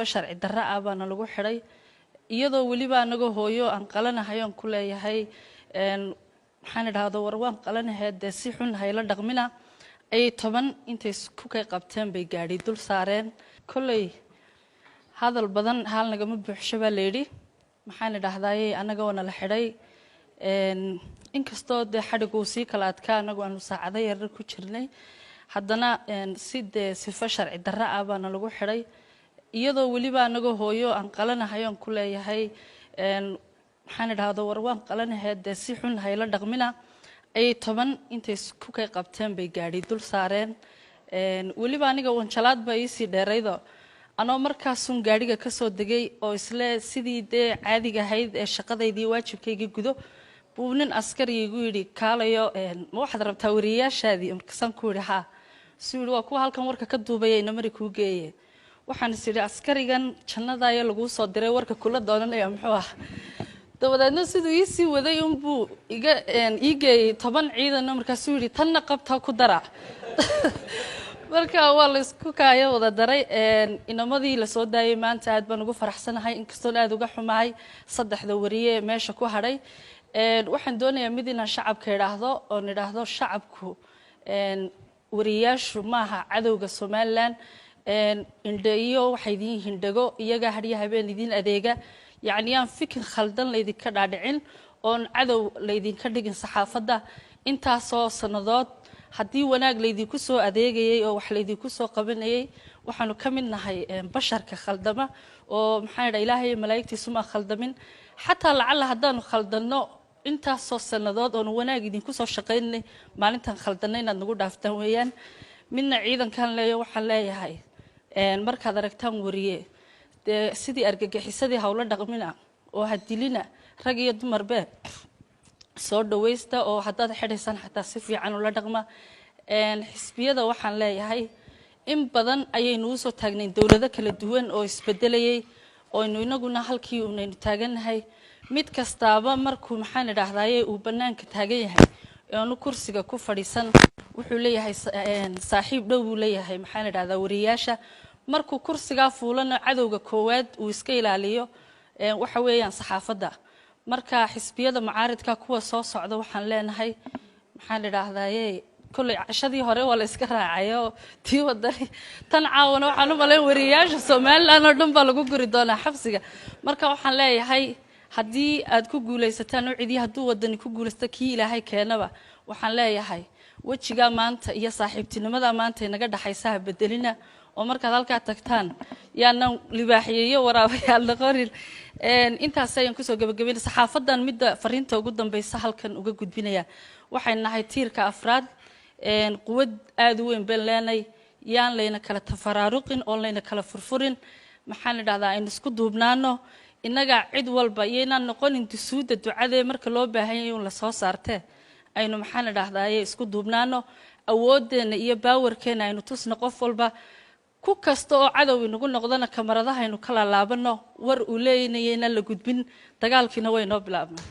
Sharci darro ah baana lagu xidhay, iyadoo weliba anagoo hooyo aan qalanahay oon ku leeyahay, maxaan idhaahdo, war waan qalanahay, dee si xun hayla dhaqmina, ayay 10 intay ku kay qabteen bay gaadhi dul saareen. Kolley hadal badan haal nagama buuxsho baa layidhi. Maxaan idhaahdaye, annaga oo nala xidhay, inkastoo dee xadhig uu sii kala adkaa, annagu aanu saacado yarar ku jirnay, haddana si dee sifo sharci darro ah baana lagu xidhay, iyadoo weliba anagoo hooyo aan qalanahay oon ku leeyahay, maxaan idhaahdo, war waan qalanahay, dee si xun hayla dhaqmina, ayay 10 intay ku kay qabteen bay gaadhi dul saareen. Weliba aniga wanjalaad baa iisii dheeraydo, anoo markaasun gaadhiga ka soo degay oo isle sidii dee caadiga ahayd ee shaqadaydii waajibkaygii gudo, buu nin askari igu yidhi, "Kaalayo, ma waxaad rabtaa wariyayaashaadii?" Markaasaan ku yidhi, "Haa." Suu yidhi, "Waa kuwa halkan warka ka duubaya, inamari kuu geeye." Waxaan is idhi, askarigan jannadaaya laguu soo diray warka kula doonanaya muxuu ah? Dabadeedna siduu ii sii waday unbuu iga ii geeyey 10 ciidana. Markaasuu yidhi, "Tanna qabtaa, ku dara." Marka waa la isku kaayo wada daray. Inamadii lasoo daayay maanta aad baan ugu faraxsanahay, inkastoon aad uga xumahay saddexda wariye meesha ku hadhay. Waxaan doonayaa mid inaan shacabka idhaahdo oon idhaahdo, shacabku, wariyayaashu maaha cadowga Somaliland. Indhe iyo waxay idin yihiin dhego, iyagaa hadhya habeen idin adeega. Yacni yaan fikir khaldan laydinka dhaadhicin oon cadow laydinka dhigin saxaafadda. Intaasoo sannadood haddii wanaag laydinku soo adeegayay oo wax laydinku soo qabanayay, waxaanu ka mid nahay basharka khaldama oo, maxaan idhaha, Ilaahay malaa'igtiisuma khaldamin. Xataa lacalla haddaanu khaldanno, intaasoo sannadood oonu wanaag idinku soo shaqaynay, maalintaan khaldanna inaad nagu dhaaftaan weeyaan. Midna ciidankan leeyo, waxaan leeyahay, markaad aragtaan wariye, dee sidii argagixisadii hawlo dhaqmina oo ha dilina, rag iyo dumarbe soo dhawaysta, oo haddaad xidhaysaan xataa si fiican ula dhaqma. Xisbiyada waxaan leeyahay, in badan ayaynu usoo taagnayn dowlado kala duwan oo isbedelayay, oynu inaguna halkii unaynu taagannahay. Mid kastaaba markuu, maxaan idhaahdaye, uu bannaanka taagan yahay eanu kursiga ku fadhiisan, wuxuu leeyahay saaxiib dhow buu leeyahay, maxaan idhahdaa, wariyaasha. Markuu kursigaa fuulana, cadowga koowaad uu iska ilaaliyo waxa weeyaan saxaafadda. Marka xisbiyada mucaaridka kuwa soo socda waxaan leenahay, maxaan idhaahdaye, kolley cashadii hore waa la iska raacayo tii wadani, tan caawana waxaan u malayn wariyayaasha Somaliland oo dhan baa lagu guri doonaa xabsiga. Marka waxaan leeyahay, haddii aad ku guulaysataan ucidii, hadduu wadani ku guulaysto, kii Ilaahay keenaba, waxaan leeyahay, wejigaa maanta iyo saaxiibtinimada maanta inaga dhaxaysa ha bedelina, oo markaad halkaa tagtaan yaanan libaaxiyeeyo waraabayaal noqonin. Intaas ayaan kusoo gabagabayna. Saxaafadan midda fariinta ugu dambeysa halkan uga gudbinaya, waxay nahay tiirka afraad, quwad aada u weyn baan leenay. Yaan layna kala tafaraaruqin oon layna kala furfurin. Maxaan idhahdaa, aynu isku duubnaano innaga cid walba, iyo inaan noqonin dusuudda ducadee marka loo baahan yahay un lasoo saartee. Aynu, maxaan idhahdaaye, isku duubnaano, awooddeenna iyo power-keenna aynu tusno qof walba. Ku kasta oo cadow inagu noqdona, kamaradaha aynu ka laalaabano, war uu leeynaya inaan la gudbin. Dagaalkiina way noo bilaabnaa.